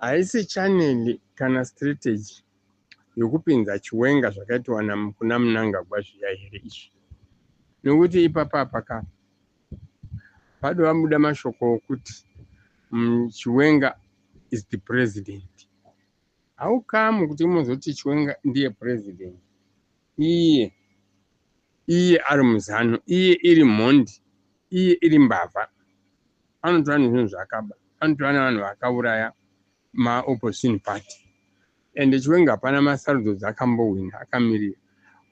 Haisi channel kana strategy yokupinza Chiwenga zvakaitwa kuna Mnangagwa zviya here izvi? Nokuti ipapa paka pado vabuda mashoko okuti Chiwenga is the president. How come kuti muzoti Chiwenga ndiye president, iye ari muZANU, iye iri mhondi, iye iri mbavha, anotora nezvinhu zvaakaba, anotora nevanhu vakauraya maopposition party? Ende Chiwenga hapana masarudzo dzaakambohwina akamirira.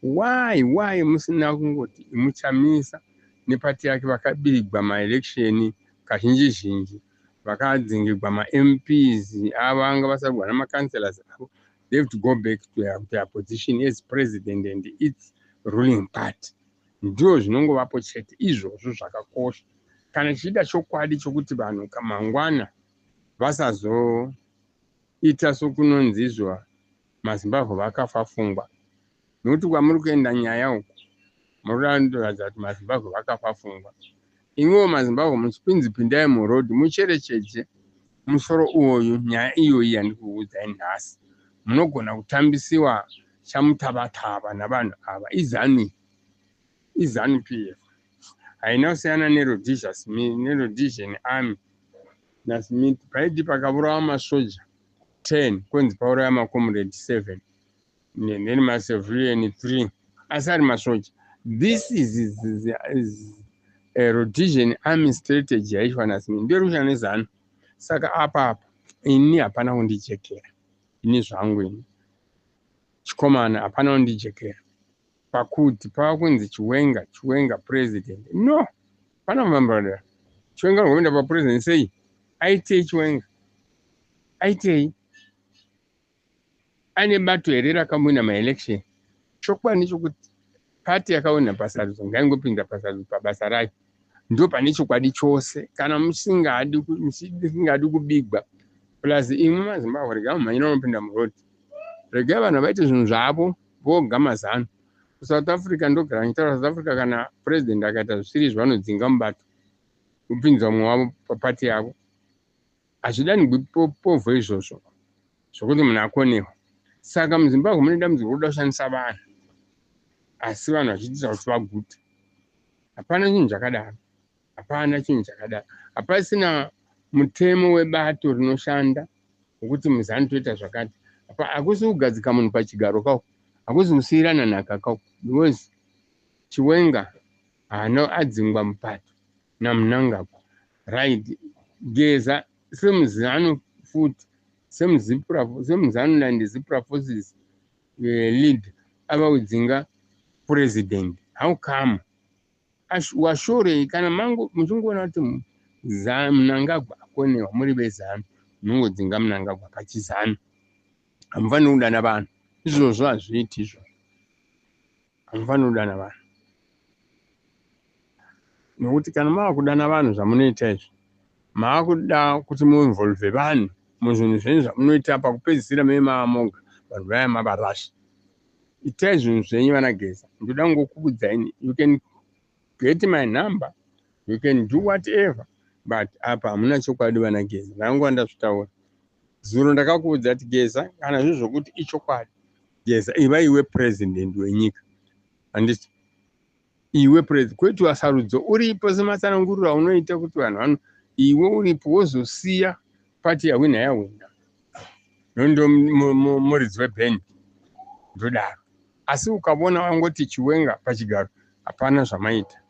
Why musina kungoti muChamisa nepati yake vakabirigwa maelection kazhinji zhinji, vakadzingirwa maMPs avo anga vasarurwa namacouncillors avo? They have to go back to their position as president and its ruling party. Ndio zvinongovapo chete izvozvo zvakakosha kana chichida chokwadi chokuti vanhu kamangwana vasazoita sokunonzi izvo maZimbabwe vakafa fungwa. Nokuti kwamuri kuenda nyaya uku, muri kuratidza kuti maZimbabwe vakafa fungwa. Imwewo maZimbabwe muchipinzi pindai murodhi, mucherechedze musoro uwoyu. Nyaya iyoyi yandikuudzai nhasi, munogona kutambisiwa chamutavatava navanhu ava. IZANU, iZANU PF haina kusiyana neRhodesia, neRhodesian Army naSmith. Paiti pakaurawa masoja 10, kunzi pauraya macomrade 7 then macivilian 3, asi ari masoja. This is a Rhodesian Army strategy yaitwa naSmith, ndiyo iri kushanda neZANU. Saka apa ini hapana kundijekera ini zvangu, ini chikomana, hapana kundijekera pakuti pava kunzi Chiwenga, Chiwenga president. No, pana mambadara Chiwenga ngoenda papresident sei? Aitei Chiwenga? Aitei? Aine bato here rakamwina maelection? Chokwadi chokuti pati yakawina pasarudzo ngaingopinda pasarudzo pabasa rayo, ndo pane chokwadi chose. Kana musingadi kubigwa, plus imwe maZimbabwe, regai mumhanyira unopinda murodhi, regai vanhu vaite zvinhu zvavo voga. MaZANU kuSouth Africa, ndogara ndichitaura, South Africa kana president akaita zvisiri izvo, vanodzinga mubato, kupinza mumwe wavo papati yavo. Hazvidanigwi povho izvozvo zvokuti munhu akonewa. Saka muZimbabwe mune dambudziko rokuda kushandisa vanhu, asi vanhu vachiitisa kuti vagute. Hapana chinhu chakadaro, hapana chinhu chakadaro. Hapasina mutemo webato rinoshanda wekuti muZANU toita zvakati. Hakusi kugadzika munhu pachigaro kako, hakusi kusiyirana nhaka kako, because Chiwenga haana adzingwa mupato naMnangagwa, right? Geza semuZANU futi, semuZANU and ZIPRA forces lead, ava kudzinga president. How come? Washorei? Kana mangu muchingoona kuti Mnangagwa akonewa, muri veZANU, munongodzinga Mnangagwa pachiZANU. Hamufaniri kudana vanhu izvozvo, hazviiti izvozvo. Hamufaniri kudana vanhu, nokuti kana mava kudana vanhu, zvamunoita izvi, maakuda kuti muinvolve vanhu muzvinhu zvenyu zvamunoita. Pakupedzisira meve mava moga, vanhu vaya mavarasha. Itai zvinhu zvenyu, vanaGeza. Ndoda kungokuudzaini, you can get my number, you can do whatever, but apa hamuna chokwadi, vanaGeza. Ndangova ndazvitaura zuro, ndakakuudza kuti Geza, kana zviri zvokuti ichokwadi, Geza, iva iwe president wenyika, handiti? Iwe president, kwete wasarudzo uripo sematsananguriro aunoita kuti vanhu vano, iwe uripo, wozosiya pati yawina, yawina, nondo muridzi webhendi, ndodaro. Asi ukavona wangoti Chiwenga pachigaro, hapana zvamaita.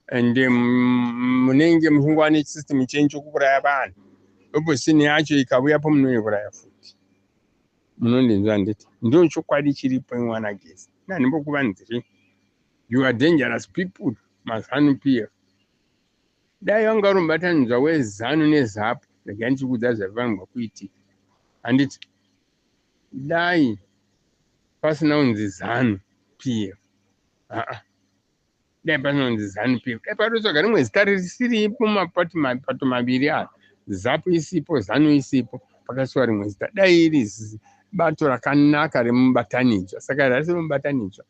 Ende munenge muchingova nesystem chenyu chokuuraya vanhu. Opposition yacho ikauyapo, munoiuraya futi. Munondinzwa? Nditi ndo chokwadi chiripo. Imwana Geza, nandimbokuvanziri, you are dangerous people, maZANU PF. Dai vanga uri mubatanidzwa weZANU neZAPU, regai ndichikuudza zvaifanirwa kuitika, handiti? Dai pasina kunzi ZANU PF, aa, dai pasina kunzi ZANU PF, dai patotsvaga rimwe zita risiripo. Mapati mapato maviri aya, ZAPU isipo, ZANU isipo, pakaisiwa rimwe zita, dai iri bato rakanaka remubatanidzwa. Saka rasi remubatanidzwa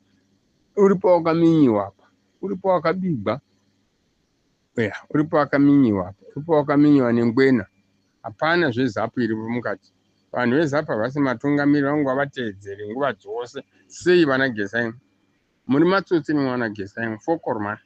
uripo wakaminyiwa apa, uripo wakabigwa ya, uripo wakaminyiwa apa, uripo wakaminyiwa nengwena. Hapana zveZAPU iri mukati. Vanhu veZAPU havasi matungamiri, vangu vavateedzeri nguva dzose. Sei vana Geza imwe muri matsotsi? Nimwe vana Geza imwe, fokoromani.